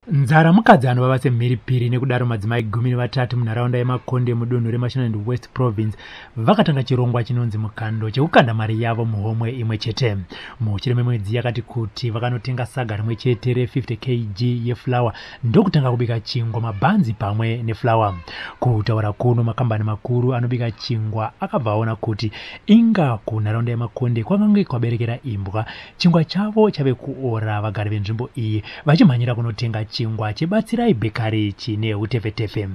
Nzara mukadzi anovava semhiripiri, nekudaro madzimai 13 munharaunda yeMakonde mudunhu reMashonaland West Province vakatanga chirongwa chinonzi mukando chekukanda mari yavo muhomwe imwe chete. Mushure memwedzi yakati kuti vakanotenga saga rimwe chete re50 kg yefulawa ndokutanga kubika chingwa, mabhanzi pamwe nefulawa. Kutaura kuno makambani makuru anobika chingwa akabva aona kuti inga kunharaunda yeMakonde kwakange kwaberekera imbwa. Chingwa chavo chave kuora, vagari venzvimbo iyi vachimhanyira kunotenga chingwa cheBatsirai Bakery chine hutefetefe.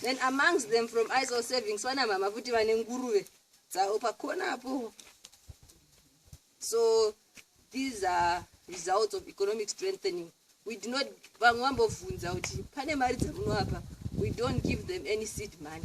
Then amongst them from ISO Savings vana mama futi vane nguruve dzavo pakona apo. So these are results of economic strengthening. We do not, vamwe vambobvunza kuti pane mari dzamunovapa. We don't give them any seed money.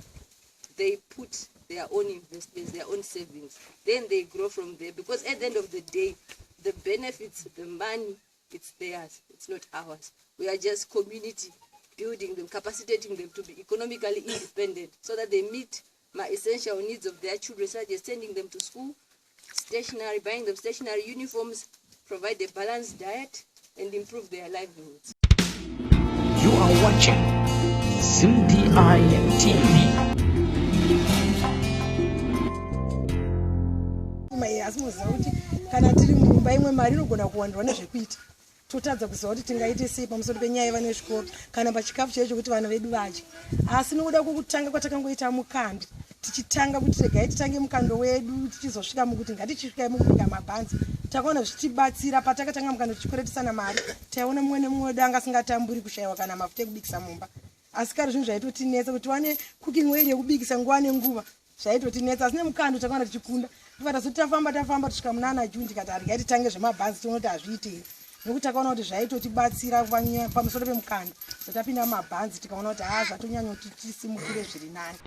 They put their own investments, their own savings. Then they grow from there, because at the end of the day, the benefits, the money, it's theirs, it's not ours. We are just community building them, capacitating them to be economically independent so that they meet my essential needs of their children, such as sending them to school, stationery, buying them stationery uniforms, provide a balanced diet, and improve their livelihoods. You are watching ZimDI TV. Asi muziva kuti kana tiri mumba imwe mari inogona kuwandirwa nezvekuita, totadza kuziva kuti tingaite sei pamusoro penyaya yevana vechikoro kana pachikafu chaicho kuti vana vedu vadye. Asi nokuda kwokutanga kwatakangoita mukando, tichitanga kuti regai titange mukando wedu, tichizosvika mukuti ngatichisvikai mukubika mabhanzi, takaona zvichitibatsira. Patakatanga mukando tichikweretisana mari, taiona mumwe nemumwe wedu anga asingatamburi kushayiwa kana mafuta ekubikisa mumba. Asi kare zvinhu zvaitotinetsa kuti tiwane cooking oil yekubikisa nguva nenguva, zvaitotinetsa. Asi nemukando takaona tichikunda. Ndobva tazoti tafamba tafamba tusvika munana June, tikati harigai titange zvemabhanzi tione kuti hazviitei, nekuti takaona kuti zvaitotibatsira pamusoro pemukando. So tapinda mumabhanzi tikaona kuti haa, zvatonyanya kuti tisimukire zviri nani.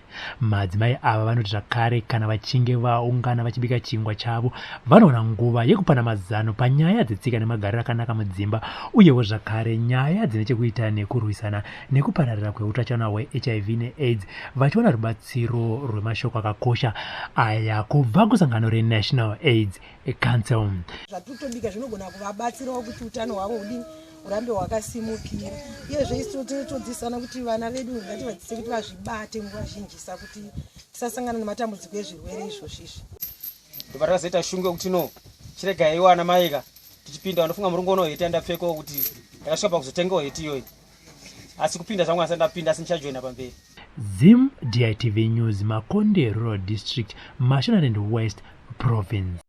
Madzimai ava vanoti zvakare kana vachinge vaungana vachibika chingwa chavo, vanowana nguva yekupana mazano panyaya dzetsika nemagariro akanaka mudzimba, uyewo zvakare nyaya dzine chekuita nekurwisana nekupararira kweutachiona hweHIV neAIDS, vachiwana rubatsiro rwemashoko akakosha aya kubva kusangano reNational AIDS Council. Zvatotobika zvinogona kuvabatsirawo kuti utano hwavo hudini, hurambe hwakasimukira. Uyezve isu todzidzisana kuti vana vedu ngativadzidzise kuti vazvibate nguva zhinjisa, kuti tisasangana nematambudziko ezvirwere izvozvo izvi. Ndobva takazoita shungu yekuti no, chiregai iwo ana maika tichipinda. Ndofunga muri kungoona heti yandapfekawo kuti ndakasvika pakuzotengawo heti iyoyi, asi kupinda zvangu asati ndapinda, asi ndichajoina pamberi. Zim DITV News, Makonde Rural District, Mashonaland West Province.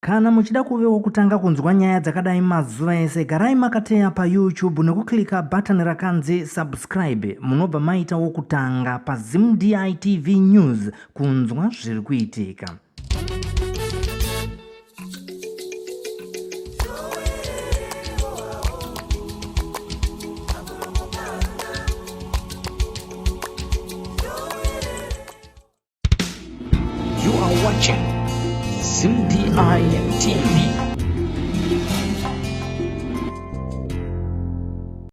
Kana muchida kuve wokutanga kunzwa nyaya dzakadai mazuva ese, garai makateya paYouTube nekuklika button rakanzi subscribe. Munobva maita wokutanga paZimDI TV News kunzwa zviri kuitika. You are watching ZimDI TV.